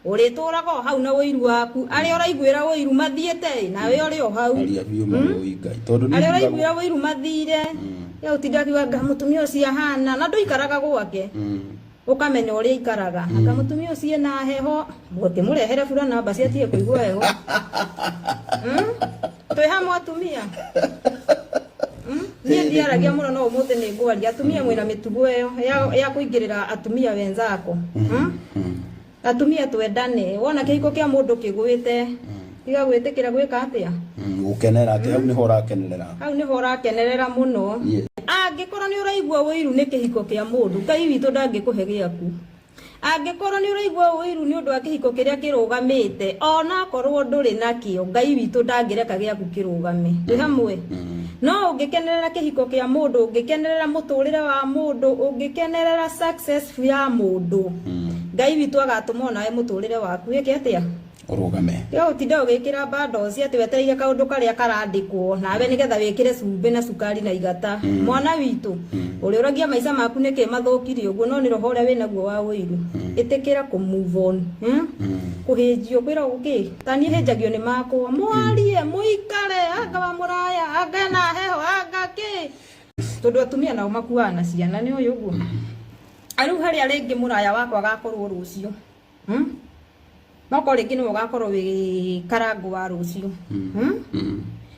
Ũrĩtũraga o hau na ũiru waku. Arĩa ũraiguĩra ũiru mathiĩte ĩ, nawe ũrĩ o hau. Aria biũ marũi Ngai tondũ niĩ Arĩa njugagwo- ũraiguĩra ũiru mathire. Ya ũtinda akiuga anga mũtumia ũcio ahana na ndũikaraga gwake. Ũkamenya ũrĩa aikaraga. Anga mũtumia ũcio ena heho, ũkĩmũrehere burana basi atige kũigua heho. Twĩ hamwe atumia. Niĩ ndiaragia mũno no ũmũthĩ nĩ ngwaria. Atumia mwĩna mĩtugo ĩyo ya kũingĩrĩra atumia wenzako. Atumia twendane. Wona kĩhiko kĩa mũndũ kĩgwĩte, tiga gwĩtĩkĩra gwĩka atĩa? Gũkenera atĩ hau nĩho ũrakenerera. Hau nĩho ũrakenerera mũno. Angĩkorwo nĩ ũraigua ũiru nĩ kĩhiko kĩa mũndũ, Ngai witũ ndangĩkũhe gĩaku. Angĩkorwo nĩ ũraigua ũiru nĩ ũndũ wa kĩhiko kĩrĩa kĩrũgamĩte, onakorwo ndũrĩ nakĩo, Ngai witũ ndangĩreka gĩaku kĩrũgame. Twĩ hamwe? No ũngĩkenerera kĩhiko kĩa mũndũ, ũngĩkenerera mũtũrĩre wa mũndũ, ũngĩkenerera success ya mũndũ, Ngai witũ agatũma onawe mũtũrĩre waku wĩke atĩa? Ũrũgame. Tiga gũtinda ũgĩkĩra bundles atĩ wetereire kaũndũ karĩa karandĩkwo nawe nĩgetha wĩkĩre cumbĩ na cukari na igata. Mwana witũ, ũrĩũragia maica maku nĩkĩ mathũkire ũguo no nĩ roho ũrĩa wĩnaguo wa ũiru. Ĩtĩkĩra kũ move on. Kũhĩnjio kwĩragwo kĩ? Ta niĩ hĩnjagio nĩ makwa. Mwarie, mũikare, anga wa mũraya, anga ena heho, anga kĩ. Tondũ atumia nao makuaga na ciana, nĩ ũĩ ũguo? Rĩu harĩa rĩngĩ mũraya wakwa agakorwo rũciũ. No korwo rĩngĩ nĩwe ũgakorwo wĩ karangũ wa rũciũ.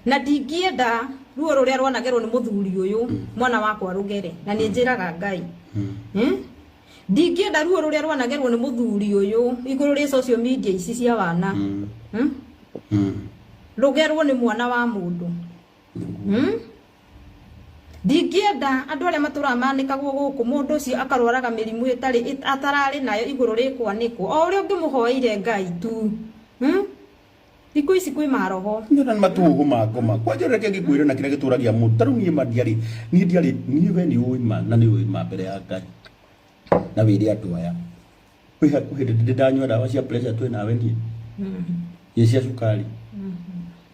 Na ndingĩenda ruo rũrĩa rwanagerwo nĩ mũthuri ũyũ mwana wakwa rũgere, na nĩ njĩraga Ngai. Ndingĩenda ruo rũrĩa rwanagerwo nĩ mũthuri ũyũ igũrũ rĩ social media ici cia wana. Rũgerwo nĩ mwana wa mũndũ. Ndingĩenda andũ arĩa matũraga manĩkagwo gũkũ, mũndũ ũcio akarwaraga mĩrimũ ĩtarĩ atararĩ nayo igũrũ rĩkwanĩkwo, o ũrĩa ũngĩmũhoeire Ngai tu. Thikũ ici kwĩ maroho. Nyona nĩ matũhũhũ ma ngoma. Kwanja reke ngĩkwĩre na kĩrĩa gĩtũragia mũndũ. Ta rĩu niĩ ma ndiarĩ, niĩ ndiarĩ, niĩ we nĩ ũĩ ma na nĩ ũĩ ma mbere ya Ngai. Na wĩre andũ aya. Kwĩ hĩndĩ ndĩ ndanyua ndawa cia pressure twĩ nawe niĩ. Ĩ cia cukari.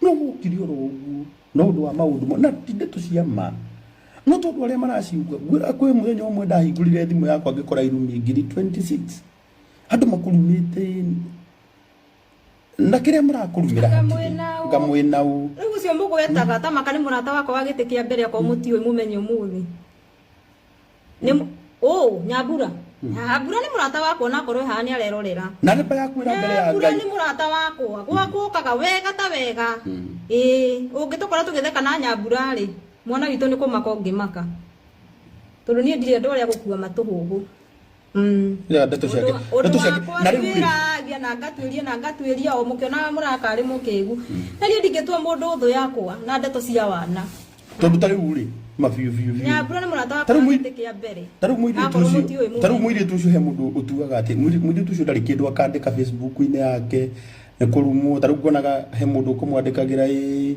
No gũkire oro ũguo. No ũndũ wa maũndũ na ti ndeto cia ma. No tondũ arĩa maraciuga, ngwĩra kwĩ mũthenya ũmwe ndahingũrire thimũ yakwa ngĩkora irumi ngiri 26. Andũ makurumĩte na kĩrĩa marakũrumĩra Anga hatirĩ. mwĩna ũ. Anga mwĩna ũ. Rĩu ũcio mũgwetaga ta maka nĩ mũrata wakwa wa gĩtĩ kĩa mbere akorwo mũtiũĩ mũmenye ũmũthĩ. Nĩ ũ, Nyambura. Nyambura nĩ mũrata wakwa onakorwo haha nĩ arerorera. Na nĩ ya kwĩra mbere ya Nyambura Ngai. nĩ mũrata wakwa. Gwakwa ũkaga wega ta wega. Ĩĩ, ũngĩtũkora tũgĩtheka na Nyambura rĩ, mwana witũ nĩ kũmaka ũngĩmaka. Tondũ niĩ ndirĩ andũ arĩa gũkua matũhũhũ. Ya, ndeto ciake. Ũndũ Ndeto ciake. wakwa Na rĩu rĩ, nduĩragia na ngatuĩria na ngatuĩria o mũkĩonaga mũrakarĩ mũkĩgu. Na niĩ ndingĩtua mũndũ thũ yakwa na ndeto cia wana. Tondũ ta rĩu rĩ, ma biũ biũ biũ. Nyambura nĩ mũrata wakwa Ta rĩu wa gĩtĩ kĩa mbere. Ta rĩu mũirĩtu Akorwo ũcio, mũtiũĩ ta rĩu mũmenye. mũirĩtu ũcio he mũndũ ũtuaga atĩ mũirĩtu ũcio ndarĩ kĩndũ akandĩka Facebook-inĩ yake nĩ kũrumwo. Ta rĩu nguonaga he mũndũ ũkũmwandĩkagĩra ĩĩ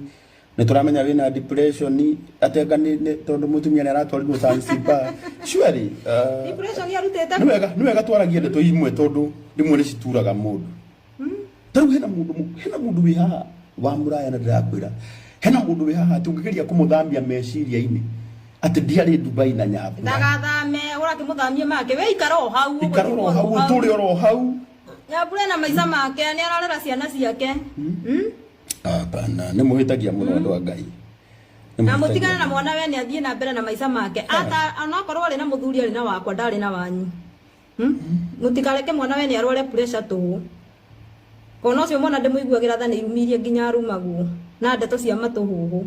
nĩ tũramenya wĩna depression atenga nĩ tondũ mũtumia nĩ aratwarirwo Zanzibar. Surely, Depression arutĩte nĩ wega, nĩ wega twaragie ndeto imwe tondũ rĩmwe nĩ cituraga mũndũ. Ta rĩu hena mũndũ hena mũndũ wĩ haha wa mũraya na ndĩrakwĩra hena mũndũ wĩ haha atĩ ũngĩgeria kũmũthamia meciria-inĩ atĩ ndiarĩ Dubai na Nyambura. Ndagathame, ũrakĩmũthamia make, we ikara o hau, Ikara oro hau, ũtũre oro hau. Nyambura ena maica make, nĩ ararera ciana ciake. Hapana, nĩ mũhĩtagia mũno andũ a Ngai. Nĩ Na mũhĩtagia mũtigane na mũno. mwana wene athiĩ na mbere na maica make. Ata onakorwo arĩ na mũthuri arĩ na wakwa, ndarĩ na wanyu. Mũtikareke mwana wene arware pressure tũhũ. Kona ũcio mwana ndĩmũiguagĩra tha nĩ irumi iria nginya arumagwo na ndeto cia matũhũhũ.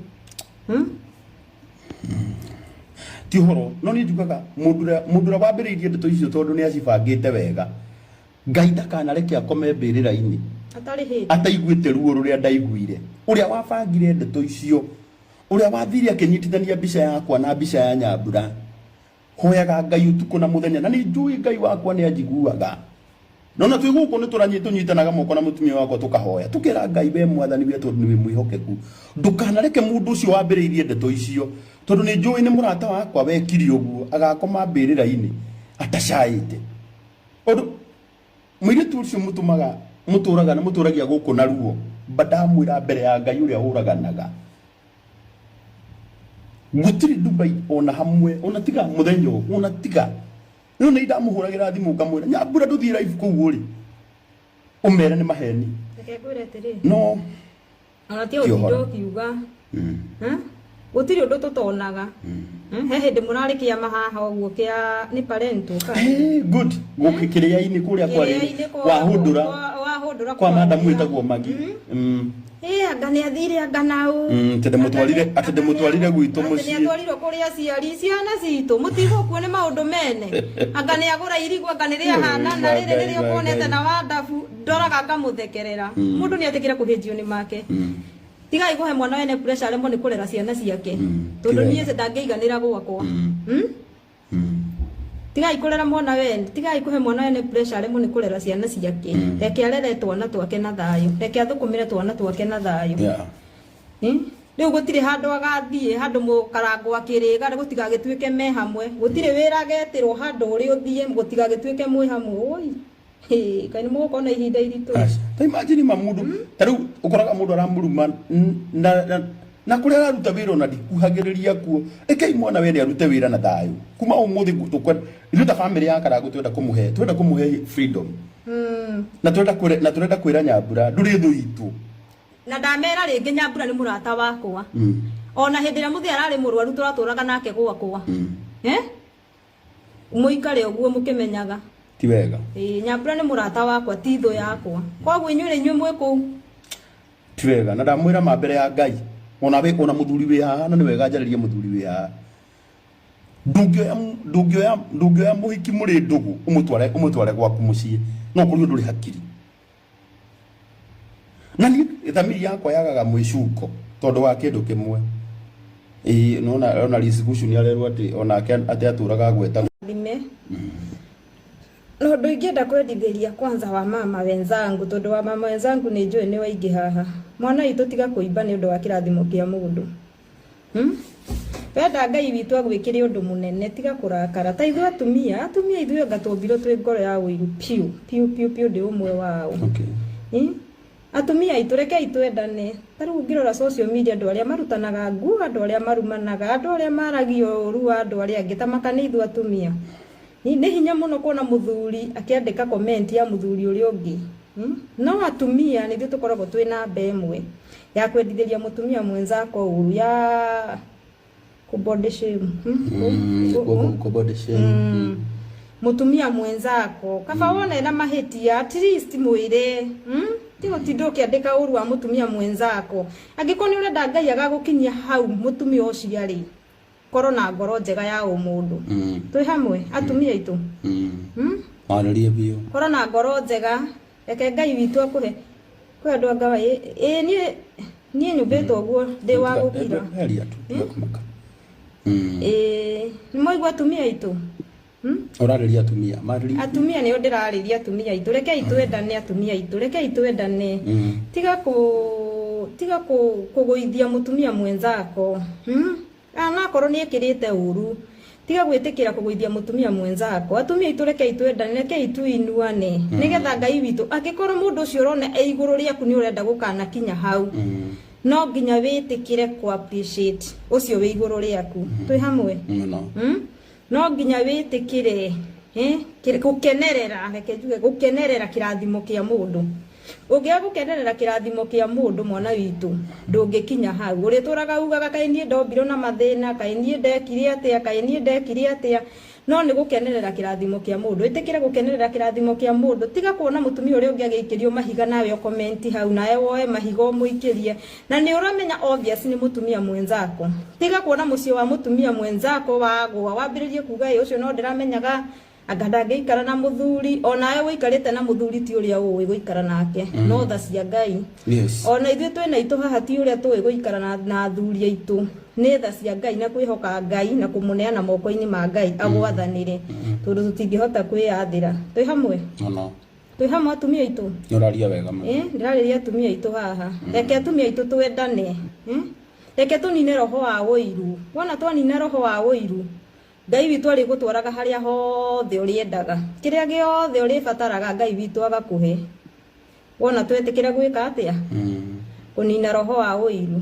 Ti ũhoro, no niĩ njugaga mũndũ ũrĩa wambĩrĩirie ndeto icio tondũ nĩ acibangĩte wega, Ngai ndakanareke akome mbĩrĩra-inĩ Atarĩ hĩndĩ. ataiguĩte ruo rũrĩa ndaiguire. Ũrĩa wabangire ndeto icio, ũrĩa wathire akĩnyitithania mbica yakwa na mbica ya Nyambura, hoyaga Ngai ũtukũ na mũthenya, na nĩ njũĩ Ngai wakwa nĩ anjiguaga. No na twĩ gũkũ nĩ tũnyitanaga moko na mũtumia wakwa tũkahoya, tũkera Ngai we mwathani we tondũ nĩ wĩ mwĩhokeku, ndũkanareke mũndũ ũcio wambĩrĩirie ndeto icio, tondũ nĩ njũĩ nĩ mũrata wakwa wekire ũguo, agakoma mbĩrĩra-inĩ atacaĩte. Ũndũ mũirĩtu ũcio mũtũmaga mũtũraga na mũtũragia gũkũ na ruo, mba ndamwĩra mbere ya Ngai ũrĩa ũraganaga, gũtirĩ Dubai ona hamwe, ona tiga mũthenya ũyũ, ona tiga rĩu nĩ ndamũhũragĩra thimũ ngamwĩra Nyambura ndũthiĩ live kũu ũrĩ. Ũmere nĩ maheni. Reke ngwĩre atĩrĩ. No ona ti ũtinda ũkiuga. Gũtirĩ ũndũ tũtonaga. He hĩndĩ mũrarĩ kĩama haha ũguo kĩa nĩ parental kana? Good. Gũkĩ kĩrĩa-inĩ kũrĩa kwarĩ wahũndũra. Wahũndũra kwa madamu wĩtagwo Magi. Anga nĩ athire anga nau. Atĩ ndĩmũtwarire, atĩ ndĩmũtwarire gwitũ mũciĩ. Atĩ nĩ atwarirwo kũrĩ aciari, ciana citũ mũtigũkuo nĩ maũndũ mene. Anga nĩ agũra irigũ, anga nĩ rĩahana na rĩrĩ nĩrĩo kuonete na wandabu, ndoraga ngamũthekerera. Mũndũ nĩ etĩkĩre kũhĩnjio nĩ make. Tigai kũhe mwana wene pressure aremwo nĩ kũrera ciana ciake. Tondũ niĩ ndangĩiganĩra gwakwa. Tigai kũrera mwana wene, tigai kũhe mwana wene pressure aremwo nĩ kũrera ciana ciake. Reke arere twana twake na thayũ, reke athũkũmĩre twana twake na thayũ. Rĩu gũtirĩ handũ agathiĩ, handũ mũkarangwo akĩrĩga, gũtigagĩtuĩke me hamwe. Gũtirĩ wĩra agetĩrwo handũ ũrĩ ũthiĩ, gũtigagĩtuĩke mwĩ hamwe. Oi. Kaĩ nĩ mũgũkorwo na ihinda iritũ. Ta imagine ma mũndũ, ta rĩu ũkoraga mũndũ aramũruma na kũrĩa araruta wĩra ona ndikuhagĩrĩria kuo. Rekei mwana wene arute wĩra na thayũ. Kuma ũmũthĩ ithuĩ ta family ya Karangũ twenda kũmũhe, twenda kũmũhe freedom. Na twenda kwĩra, na tũrenda kwĩra Nyambura ndũrĩ thũ itũ. Na ndamera rĩngĩ Nyambura nĩ mũrata wakwa. Ona hĩndĩ ĩrĩa mũthee ararĩ mũrwaru tũratũraga nake gwakwa. Mũikare ũguo mũkĩmenyaga. Ti wega. Nyambura nĩ mũrata wakwa, ti thũ yakwa. Koguo inyuĩ rĩ, inyuĩ mwĩ kũu. Ti wega. Na ndamwĩra ma mbere ya Ngai. Ona we, ona mũthuri wĩ haha, na nĩ wega njarĩrie mũthuri wĩ haha. Ndũngĩoya, ndũngĩoya, ndũngĩoya mũhiki mũrĩ ndũgũ, ũmũtware, ũmũtware gwaku mũciĩ. No kũrĩ ũndũ ũrĩ hakiri. Na niĩ thamiri yakwa yagaga mwĩcuko tondũ wa kĩndũ kĩmwe. Nona, ona Liz Gucu nĩ arerwo atĩ onake atĩ atũraga agweta. Thime. No ũndũ ingĩenda kwendithĩria kwanza wa mama wenzangu, tondũ wa mama wenzangu nĩ njũĩ nĩ waingĩ haha. Mwana witũ tiga kũimba nĩ ũndũ wa kĩrathimo kĩa mũndũ. Wenda Ngai witũ agwĩkĩre ũndũ mũnene, tiga kũrakara. Ta ithuĩ atumia, atumia ithuĩ anga tũmbirwo twĩ ngoro ya ũiru piũ, piũ, piũ, piũ ndĩ ũmwe wao. Atumia aitũ, rekei twendane. Ta rĩu ũngĩrora social media, andũ arĩa marutanaga nguo, andũ arĩa marumanaga, andũ arĩa maragia ũru wa andũ arĩa angĩ, ta maka nĩ ithuĩ atumia. Nĩ hinya mũno kuona mũthuri akĩandĩka comment ya mũthuri ũrĩa ũngĩ. No atumia nĩ ithuĩ tũkoragwo twĩ namba ĩmwe ya kwendithĩria mũtumia mwenzako ũru, ya kũ-body shame. Kũ-body shame. Mũtumia mwenzako kaba wone na mahĩtia, at least mwĩre. Ti gũtinda ũkĩandĩka ũru wa mũtumia mwenzako. Angĩkorwo nĩ ũrenda Ngai agagũkinyia hau mũtumia ũcio arĩ, korwo na ngoro njega ya ũmũndũ. Twĩ hamwe atumia aitũ. Marĩrie biũ. Korwo na ngoro njega, reke Ngai witũ akũhe. Kwĩ andũ anga niĩ nyũmbĩtwo ũguo ndĩ wa gũkira. Heria tu, tiga kũmaka. Nĩ mwaigua atumia aitũ? Ũrarĩria atumia, marĩria. Atumia nĩo ndĩrarĩria atumia aitũ. Rekei twendane atumia aitũ, rekei twendane. Tiga kũgũithia mũtumia mwenzako. Ona akorwo nĩ ekĩrĩte ũru, tiga gwĩtĩkĩra kũgũithia mũtumia mwenzako. Atumia aitũ rekei twendane, rekei tuinuane. Nĩgetha Ngai witũ, angĩkorwo mũndũ ũcio ũrona e igũrũ rĩaku nĩ ũrenda gũkanakinya hau, no nginya wĩtĩkĩre kũ appreciate ũcio wĩ igũrũ rĩaku. Twĩ hamwe? Mũno. No nginya wĩtĩkĩre, gũkenerera, reke njuge gũkenerera kĩrathimo kĩa mũndũ. Ũngĩaga gũkenerera kĩrathimo kĩa mũndũ, mwana witũ, ndũngĩkinya hau. Ũrĩtũraga ugaga kaĩ niĩ ndombirwo na mathĩna, kaĩ niĩ ndekire atĩa, kaĩ niĩ ndekire atĩa. No nĩ gũkenerera kĩrathimo kĩa mũndũ. Ĩtĩkĩra gũkenerera kĩrathimo kĩa mũndũ. Tiga kuona mũtumia ũrĩa ũngĩ agĩikĩrio mahiga nawe ũkomenti hau, nawe woe mahiga ũmũikĩrie. Na nĩ ũramenya obvious nĩ mũtumia mwenzako. Tiga kuona mũciĩ wa mũtumia mwenzako wagũa, wambĩrĩrie kuga ĩ ũcio no ndĩramenyaga anga ndangĩikara na mũthuri. Onawe ũikarĩte na mũthuri ti ũrĩa ũĩ gũikara nake. No tha cia Ngai. Ona ithuĩ twĩna itũ haha ti ũrĩa tũĩ gũikara na athuri aitũ. Nĩ tha cia Ngai na kwĩhoka Ngai na kũmũneana moko-inĩ ma Ngai agwathanĩre. Tondũ tũtingĩhota kwĩyathĩra. Twĩ hamwe? Mũno. Twĩ hamwe atumia aitũ? Nĩ ũraria wega mũno. Ndĩrarĩria atumia aitũ haha. Reke atumia aitũ twendane. Reke tũnine roho wa ũiru. Wona twanina roho wa ũiru, Ngai witũ arĩgũtwaraga harĩa hothe ũrĩendaga. Kĩrĩa gĩothe ũrĩbataraga Ngai witũ agakũhe. Wona twetĩkĩra gwĩka atĩa? Kũnina roho wa ũiru.